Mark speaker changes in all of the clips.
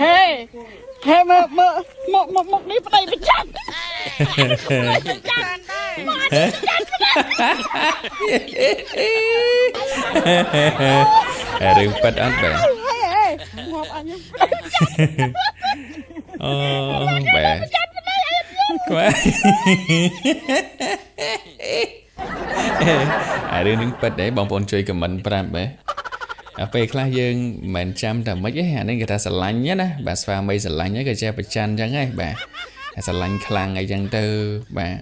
Speaker 1: ហេហេមើលមើលមកមកមកនេះប្តីប្រច័នប្រច័នមកប្រច័ន
Speaker 2: រឿងពិតអត់បែ
Speaker 1: ងាប់អញ
Speaker 2: អូបែក្បែអារឿងនឹងពិតទេបងប្អូនជួយខមមិនប្រាប់បែអាពេលខ្លះយើងមិនមែនចាំតែម៉េចទេអានេះគេថាស្រឡាញ់ណាបាទស្វាមីស្រឡាញ់ហ្នឹងក៏ចេះប្រច័នចឹងហ៎បាទស្រឡាញ់ខ្លាំងអីចឹងទៅបាទ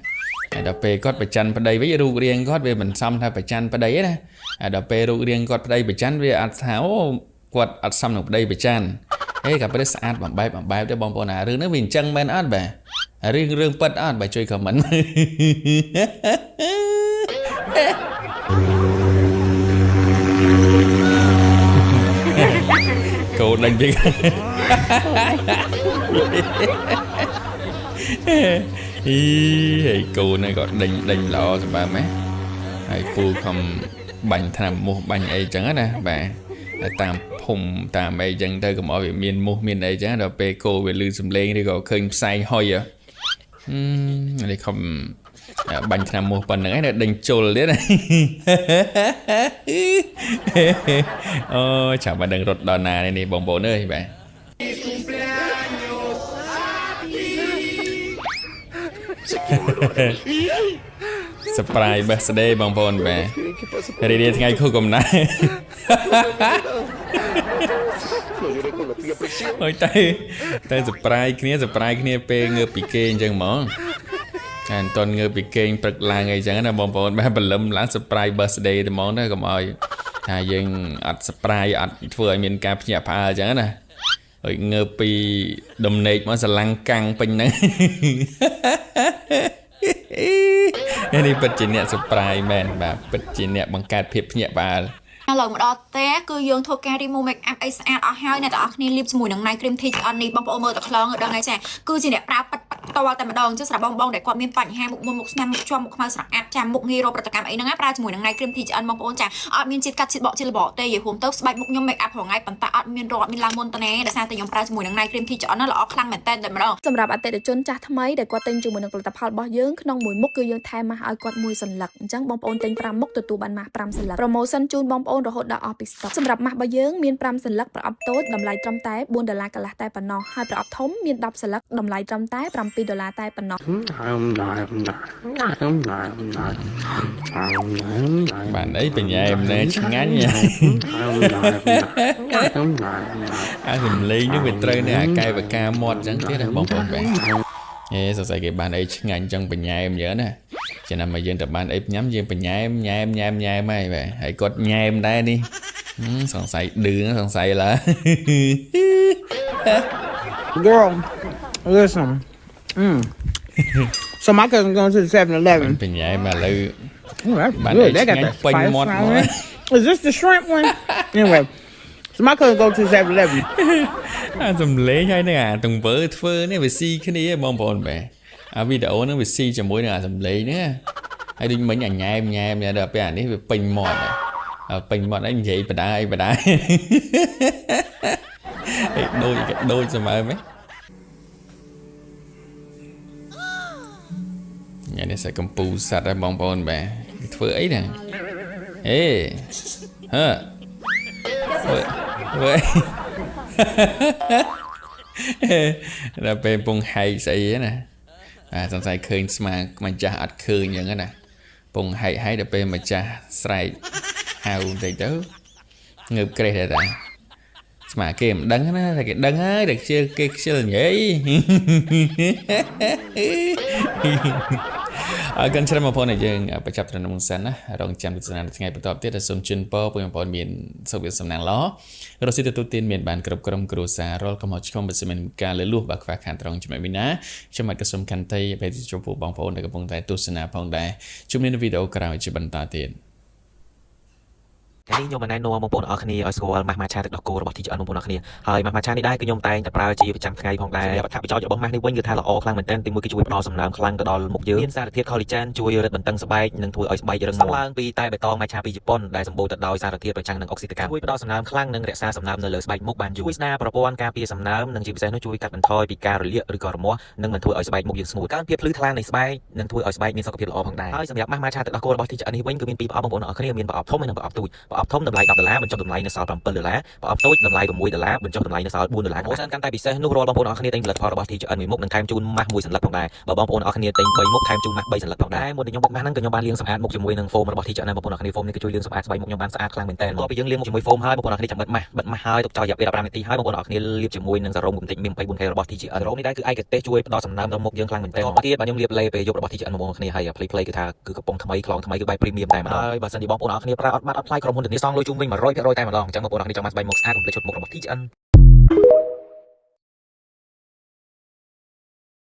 Speaker 2: ហើយដល់ពេលគាត់ប្រច័នប្តីវិញរូបរាងគាត់វាមិនសមថាប្រច័នប្តីទេណាហើយដល់ពេលរូបរាងគាត់ប្តីប្រច័នវាអត់ថាអូគាត់អត់សមនឹងប្តីប្រច័នហេក៏ពិតស្អាតបំបែបបំបែបទេបងប្អូនអារឿងហ្នឹងវាអញ្ចឹងមែនអត់បាទរឿងពិតអត់បាទជួយខមមិនកូនដេញពីអីហើយកូនហ្នឹងក៏ដេញដេញល្អសម្បើមហ៎ហើយពូខំបាញ់ថ្នាំមូសបាញ់អីចឹងណាបាទហើយតាមភុំតាមអីចឹងទៅកុំឲ្យវាមានមូសមានអីចឹងដល់ពេលគោវាលឺសំឡេងឬក៏ឃើញផ្សែងហុយនេះខំបាញ់ថ្នាំមូសប៉ុណ្្នឹងឯងដេញជុលទៀតអូចាំបានដឹងរត់ដល់ណានេះបងប្អូនអើយបាទ surprise birthday បងប្អូនបាទរីករាយថ្ងៃខួបកំណើតអុយតែតែ surprise គ្នា surprise គ្នាពេលងើបពីគេអញ្ចឹងហ្មងតែអត់ទាន់ងើបពីគេងព្រឹកឡើងអីចឹងណាបងប្អូនបាទព្រលឹមឡើង surprise birthday ទៅហ្មងទៅកុំឲ្យថាយើងអត់ surprise អត់ធ្វើឲ្យមានការភ្ញាក់ផ្អើលអញ្ចឹងណាហើយងើបពីដំណេកមកស្រឡាំងកាំងពេញហ្នឹងនេះពិតជាអ្នក surprise មែនបាទពិតជាអ្នកបង្កើតភាពភ្ញាក់ផ្អើល
Speaker 3: ឥឡូវមកដល់ផ្ទះគឺយើងធ្វើការ remove make up អីស្អាតអស់ហើយអ្នកទាំងអស់គ្នាលាបជាមួយនឹង night cream TGN នេះបងប្អូនមើលតែខ្លងដឹងហើយចាគឺជាអ្នកប្រើពិតផ្ទាល់តែម្ដងចុះសម្រាប់បងបងដែលគាត់មានបញ្ហាមុខមុនមុខស្នាមមុខជាប់មុខខ្មៅស្រអាប់ចាមុខងាយរកប្រតិកម្មអីហ្នឹងណាប្រើជាមួយនឹង night cream TGN បងប្អូនចាអត់មានជាតិកាត់ជាតិបកជាតិរបកទេនិយាយរួមទៅស្បែកមុខខ្ញុំ make up រាល់ថ្ងៃប៉ុន្តែអត់មានរកអត់មានឡើងមុនតណែដោយសារតែខ្ញុំប្រើជាមួយនឹង night cream TGN ហ្នឹងល្អខ្លាំងមែនតើតែម្ដង
Speaker 4: សម្រាប់អតិថិជនចាស់ថ្មីដែលគាត់ទិញជាមួយនឹងផលិតផលរបស់យើងក្នុងមួយមុខគឺយើងថែមម៉ាស់ឲ្យគាត់មួយសន្លឹកអញ្ចឹងបងប្អូនទិញ5មុខទទួលបានម៉ាស់5សន្លឹក promotion ជូនបងប្អូនរហូតដល់អស់ពីស្តុកសម្រាប់ម៉ាស់របស់យើងមាន5សន្លឹកប្រអប់តូចតម្លៃត្រឹមតែ4ដុល្លារកន្លះតែប៉ុណ្ណោះហើយប្រអប់ធំមាន10សន្លឹកតម្លៃត្រឹមតែ7ដុល្លារតែប៉ុណ្ណោះ
Speaker 2: បានអីបញ្ញាមណែឆ្ងាញ់អាសំលេងនេះវាត្រូវនៅអាកែបកាមាត់អញ្ចឹងទៀតណាបងប្អូនបាទហេសរសៃគេបានអីឆ្ងាញ់អញ្ចឹងបញ្ញាមយើណាចំណាំមកយើងទៅបានអីញ៉ាំយើងបញ្ញាមញ៉ែមញ៉ែមញ៉ែមហើយបាទហើយគាត់ញ៉ែមដែរនេះសង្ស័យឌឺសង្ស័យឡើ
Speaker 5: Girl, listen. So my cousin going to the 7-Eleven.
Speaker 2: បញ្ញាមឥឡូវ
Speaker 5: Oh, that's
Speaker 2: Bạn
Speaker 5: good.
Speaker 2: ấy
Speaker 5: They got
Speaker 2: nhanh
Speaker 5: that
Speaker 2: pênh
Speaker 5: spice
Speaker 2: mọt
Speaker 5: on
Speaker 2: mà.
Speaker 5: it. Is this the shrimp one? Anyway, so my cousin go to 7-Eleven.
Speaker 2: អាសំលេងហើយនឹងអាទង្វើធ្វើនេះវាស៊ីគ្នាបងប្អូនបាទអាវីដេអូហ្នឹងវាស៊ីជាមួយនឹងអាសំលេងហ្នឹងហើយដូចមិញអាញ៉ែមញ៉ែមដល់ពេលអានេះវាពេញមាត់ហើយពេញមាត់ហើយនិយាយបដាអីបដាហើយដូចក៏ដូចស្មើមែនញ៉ាំនេះសាច់កំពូសត្វហើយបងប្អូនបាទធ្វើអីហ្នឹងហេហឺធ្វើដល់ពេលពងហែកស្អីណាបាទសង្ស័យឃើញស្មាម្ចាស់អត់ឃើញអញ្ចឹងណាពងហែកហែកដល់ពេលម្ចាស់ស្រែកហៅបន្តិចទៅងើបក្រេះដែរតាស្មាគេមិនដឹងណាតែគេដឹងហើយតែខ្ជិលគេខ្ជិលនិយាយអរគុណច្រើនបងប្អូនដែលយើងបញ្ចប់ត្រឹមនេះសិនណារងចាំទស្សនានៅថ្ងៃបន្តទៀតដែលសូមជូនពរបងប្អូនមានសុខភាពសំណាងល្អរស់ស៊ីទទួលទានមានបានគ្រប់ក្រុមគ្រួសាររាល់កំហុសឆ្គងបើសិនមានការលើលួសបើខ្វះខាតត្រង់ចំណុចមួយណាខ្ញុំបាទក៏សូមខន្តីអភ័យចំពោះបងប្អូនដែលកំពុងតែទស្សនាផងដែរជួបគ្នានៅវីដេអូក្រោយជាបន្តទៀត។
Speaker 6: ថ្ងៃនេះខ្ញុំបានណែនាំបងប្អូនអរគ្នាឲ្យស្គាល់ម៉ាស់ម៉ាឆាទឹកដោះគោរបស់ TGN បងប្អូនអរគ្នាហើយម៉ាស់ម៉ាឆានេះដែរគឺខ្ញុំតែងតែប្រើជាប្រចាំថ្ងៃផងដែរសម្រាប់អត្ថប្រយោជន៍របស់ម៉ាស់នេះវិញគឺថាល្អខ្លាំងមែនទែនទីមួយគឺជួយផ្ដល់សំណើមខ្លាំងទៅដល់មុខយើងមានសារធាតុ collagen ជួយរឹតបន្តឹងស្បែកនិងធ្វើឲ្យស្បែករឹងមាំឡើងពីតែបៃតងម៉ាឆាពីជប៉ុនដែលសម្បូរទៅដោយសារធាតុប្រឆាំងនឹងអុកស៊ីតកម្មជួយផ្ដល់សំណើមខ្លាំងនិងរក្សាសំណើមនៅលើស្បែកមុខបានយូរជួយស្ដារប្រព័ន្ធការពារសំណើមនិងជាពិសេសនោះជួយកាត់បន្ថយពីការរលាកឬក៏រមាស់និងមិនធ្វើឲ្យស្បែកមុខយើងស្ងួតកើនភាពភ្លឺថ្លានៃស្បែកនិងធ្វើឲ្យស្បែកមានសុខភាពល្អផងដែរហើយសម្រាប់ម៉ាស់ម៉ាឆាទឹកដោះគោរបស់ TGN នេះវិញគឺមានពីរប្រអប់បងប្អូនអរគ្នាមានប្រអប់ធំនិងប្រអប់ទូចប្រអប់ធំតម្លៃ10ដុល្លារបញ្ចុះតម្លៃនៅសល់7ដុល្លារប្រអប់តូចតម្លៃ6ដុល្លារបញ្ចុះតម្លៃនៅសល់4ដុល្លារអូសិនកាន់តែពិសេសនោះរាល់បងប្អូនអរគ្នាទិញផលិតផលរបស់ TGN មួយមុខនឹងថែមជូនម៉ាស់មួយសន្លឹកផងដែរបើបងប្អូនអរគ្នាទិញ3មុខថែមជូនម៉ាស់3សន្លឹកផងដែរមុននឹងខ្ញុំបុកម៉ាស់ហ្នឹងក៏ខ្ញុំបានលាងសម្អាតមុខជាមួយនឹង foam របស់ TGN ដែរបងប្អូនអរគ្នា foam នេះគឺជួយលាងសម្អាតស្បែកមុខខ្ញុំបានស្អាតខ្លាំងមែនទែនបន្ទាប់ពីយើងលាងមុខជាមួយ foam ហើយបងប្អូនអរគ្នាចាំបិទម៉ាស់បិទម៉ាស់ហើយទុកចោលរយៈពេល15នាទីហើយបងប្អូនអរគ្នាលាបជាមួយនឹងសេរ៉ូមកម្ទេចមី 24K របស់ TGN សេរ៉ូមនេះដែរគឺឯកទេសជួយផ្ដល់សំណើមដល់មុខយើងខ្លាំងមែនទែនទៀតបាទខ្ញុំលាបលេពេលយប់របស់ TGN បងប្អូនគ្នាហើយភ្លីភ្លីគឺថាគឺកំប៉ុងថ្មីខ្លងថ្មីគឺបែប premium តែម្ដងហើយបើសិនជាបងប្អូនអរគ្នាប្រើអត់បាត់អត់ថ្លៃក្រុមហ៊ុនធានាសងលុយជូនវិញ100%តែម្ដងអញ្ចឹងបងប្អូនអរគ្នាចង់បានស្បែកមុខស្អាតកុំភ្លេចឈុតមុខរបស់ TGN។